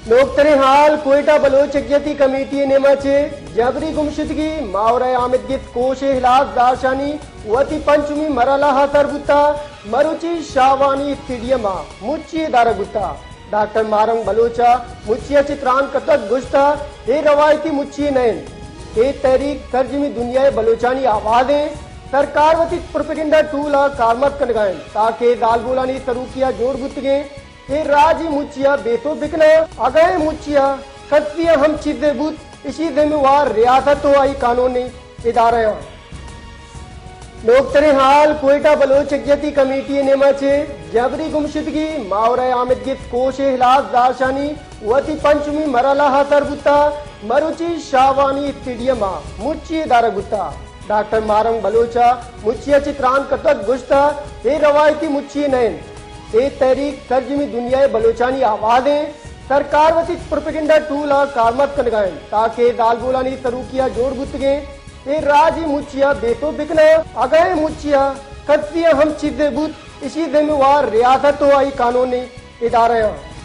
نوکتریں حال، کوئٹہ بلوچ یکجہتی کمیٹی ءِ نیمگ ءَ چہ جبری گمشدگی، ماورائے آمدگس کوش ءِ ہلاس داشانی وتی پنچمی مرحلہ ءَ سر بوتا۔ مروچی شاہوانی اسٹیڈیم ءَ مچی ءِ دارگ بوتا۔ ڈاکٹر ماہ رنگ بلوچ ءَ مچی ءَ چہ تران کتگ، گوشتا، اے روایتی مچی نہ انت۔ اے تحریک سرجمی دنیا ءِ بلوچانی آواز انت۔ سرکار وتی پروپیگنڈا ٹول ءَ کارمرز کنگا انت تاکہ زالبولانی سروکی ءَ جوڑ بوتگیں اے راج ءِ مچی ءَ بے سوب بکناں۔ اگاں اے مچی ءَ کسی ءَ ہم چیزے بوت، اشی ذمہ وار ریاست ءُ آئی قانونی ادارہ آں۔ نوکتریں حال، کوئٹہ بلوچ یکجہتی کمیٹی ءِ نیمگ ءَ چہ جبری گمشدگی، ماورائے آمدگس کوش ءِ ہلاس داشانی وتی پنچمی مرحلہ ءَ سر بوتا۔ مروچی شاہوانی اسٹیڈیم ءَ مچی ءِ دارگ بوتا۔ ڈاکٹر ماہ رنگ بلوچ ءَ مچی ءَ چہ تران کتگ، گوشتا، اے روایتی مچی نہ انت۔ اے تحریک سرجمی دنیا ءِ بلوچانی آواز انت۔ سرکار وتی پروپیگنڈا ٹول ءَ کارمرز کنگا انت تاکہ زالبولانی سروکی ءَ جوڑ بوتگیں اے راج ءِ مچی ءَ بے سوب بکناں۔ اگاں اے مچی ءَ کسی ءَ ہم چیزے بوت، اشی ذمہ وار ریاست ءُ آئی قانونی ادارہ آں۔